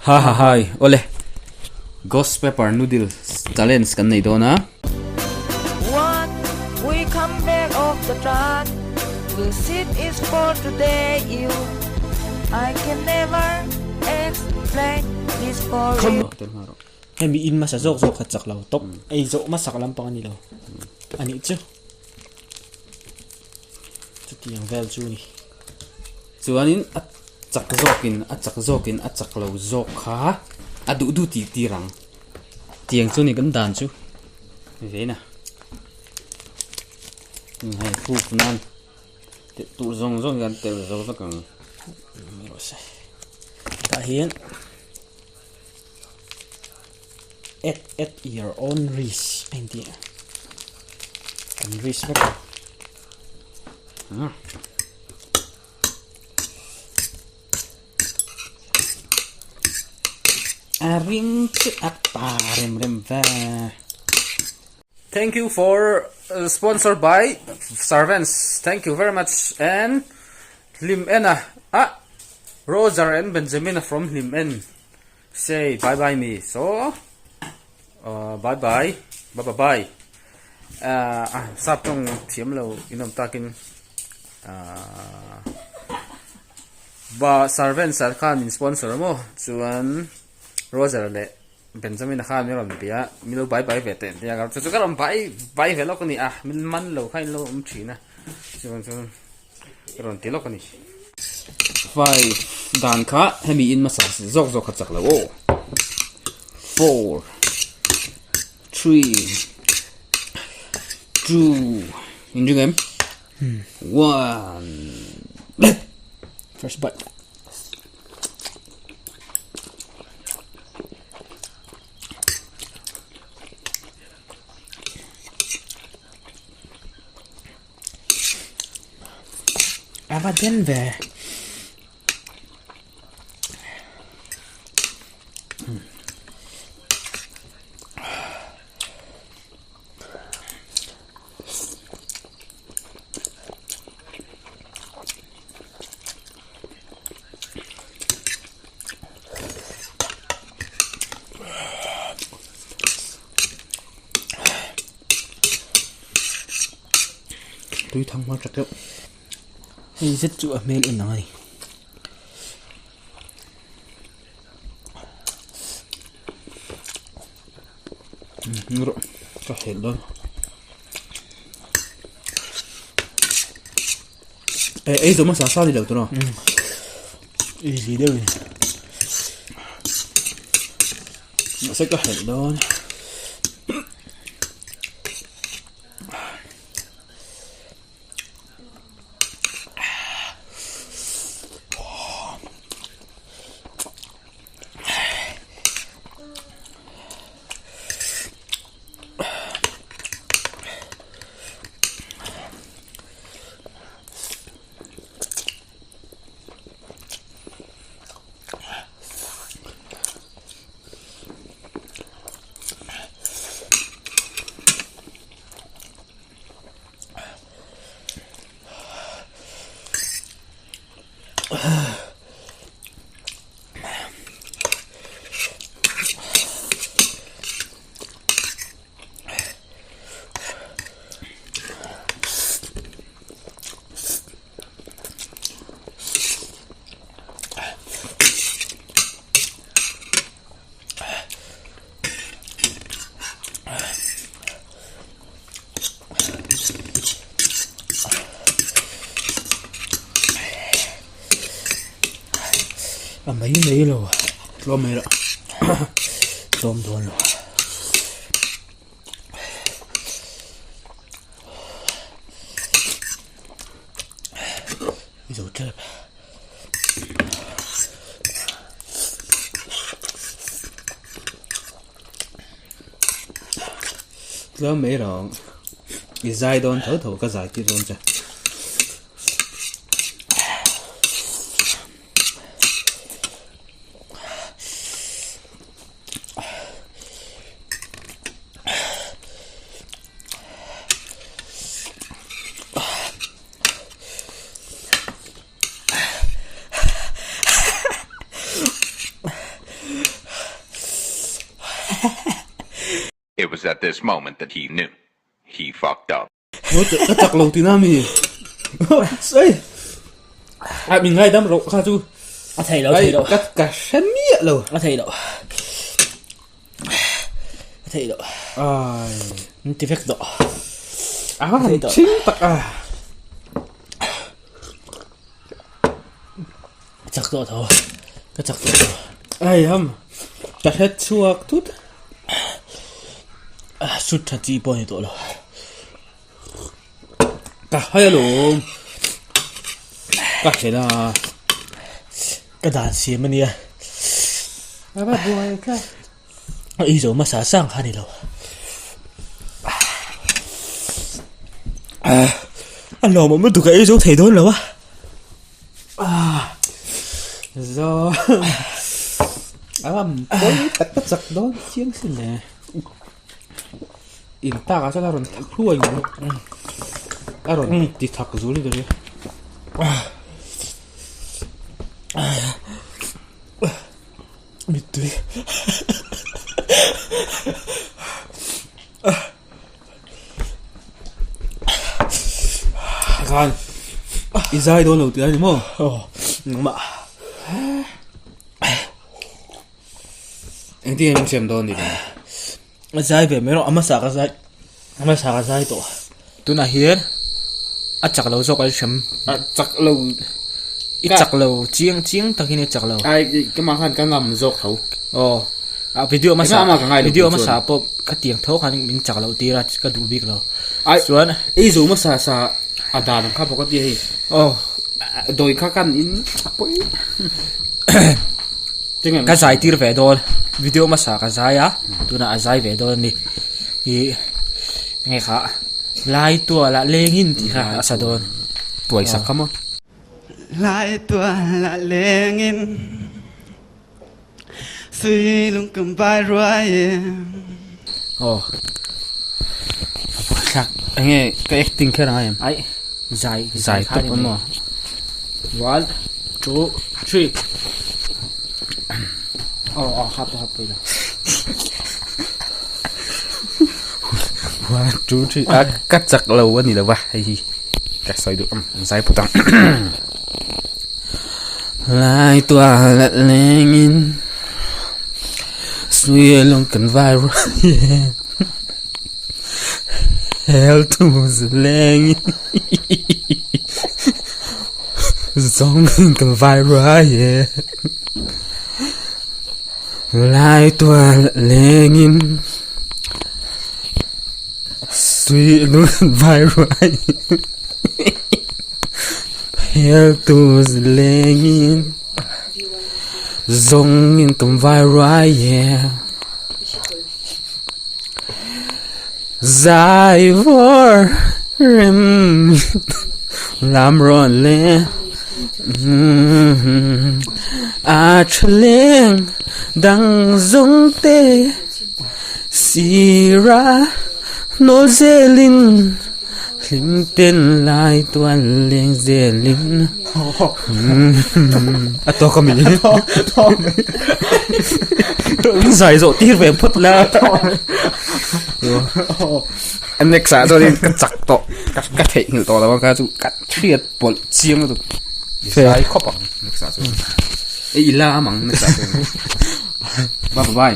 Ha ha hai awle Ghost pepper noodles challenge kan nei dawn a. One we come back off the track We'll sit is for today you I can never explain this for you. Hemi in hmasa zawk zawk kha chak lo tawp ei zawh hmasak lampang a ni lo a nih chu chutiang vel chu a ni. Chuanin a chak zawkin a chak zawkin a chak lo zawk kha a duh duh tih tir ang tiang chu a ni kan dan chu ve na hei proof nan tur zawng zawng hian tel zo vek ang. Tah hian. At at your own risk a inti a, kan risk vek a. A ring chu a pa rem rem ve. Thank you for sponsor by servants thank you very much and Hlim en a ah Roger and Benjamin a from Hlim en say bye bye me so uh, bye bye bye bye bye uh, ah sap tawng thiam lo in awm takin uh, ba servants ah khan min sponsor maw chuan Roger leh Benjamin a khan min rawn bia min lo bye bye ve teh nia chu chu ka rawn bye bye ve lawk a ni a min man lo kha in lo awm thin a chuan chuan Ka rawn ti lawk a ni. Five dan kha hemi in hmasa zawk zawk kha chak lo aw. Four, three, two, in ring em? One. First bite. A va den ve. Tui thang hma tha deuh. Hei zet chu a hmel en ang a ni. Rawh ka helh dawn. Eh ei zawh hmasa sa ni lo tawh Easy deuh in. Mahse ka helh dawn. A mai mai lo Tlawm mai lo Tlawm dawn lo. I zo tep. Tlawm mai rawh. I zai dawn tho tho ka zai tir dawn che. was at this moment that he knew. He fucked up. Ka chak lo tina mi. Sei. A min ngai dam ro kha chu. A thei lo thei lo. Ka ka hre miah lo. A thei lo. A thei lo. Ai. Min ti vek tawh. A va han thing tak a. Ka chak tawh tho. Ka chak tawh tho. Ai ham. Ka hret chhuak thut. Sut tha chi pawh a ni tawh lo. Ka hai alawm. Ka hlen a. Ka dan siam a nia. A va buai tlat. A ei zo hmasa sang kha a ni lo. A lawmawm lutuk a ei zo thei dawn lo a. Zo a ram pawi tak ka chak dawn chiang sin le. In tak ah chuan a rawn thak hluai mai. A rawn ti thak zul ni ber. Mittui Khan i zai dawn lo tih a ni maw? Aw nangmah. Engtin nge min siam dawn ni le? A zai ve mai rawh a hmasa ka zai a hmasa ka zai tawh. Tunah hian a chak lo zawk a hrem. A chak lo. I chak lo chiang chiang takin i chak lo. Ai ka mah khan ka ngam zawk tho. Aw a video hmasa video hmasa pawh ka tiang tho khan min chak loh tir a ka duh bik lo. Ai chuan ei zo hmasa sa a dan ang kha bawk a tia hei. Aw dawi kha kan in a pawi. Ka zai tir ve dawn video hmasa ka zai a tunah a zai ve dawn a ni ih nge kha lai tualah lengin tih kha a sa dawn tuai sak kha maw lai tualah lengin sui lung kum vai ruai aw thlak enge ka acting kher ang em ai zai zai tawp a maw 1 2 3 aw aw hap hap pui lo 1 2 3 a ka chak lo a ni lo va hei hi ka sawi duh ang zai put ang lai tuah la lengin sui lung kan vai ruai hel tu lengin Zawng kan vai ruai e Lai tual lengin Sui lung kan vai ruai Hel tu lengin Zawng kan vai ruai e Zai vawr rem lam rawn le A tha leng dang zawng te Sira nawl zelin Hlim ten lai tual leng zelin A tawk a mi Zai zawh tir ve phawt la Next ah chuanin ka chak tawh ka theihnghilh tawh lo a kha chu ka hriat pawlh chiang lutuk zai khawp ang next ah chuan ei ila am ang next ah chuan bye bye.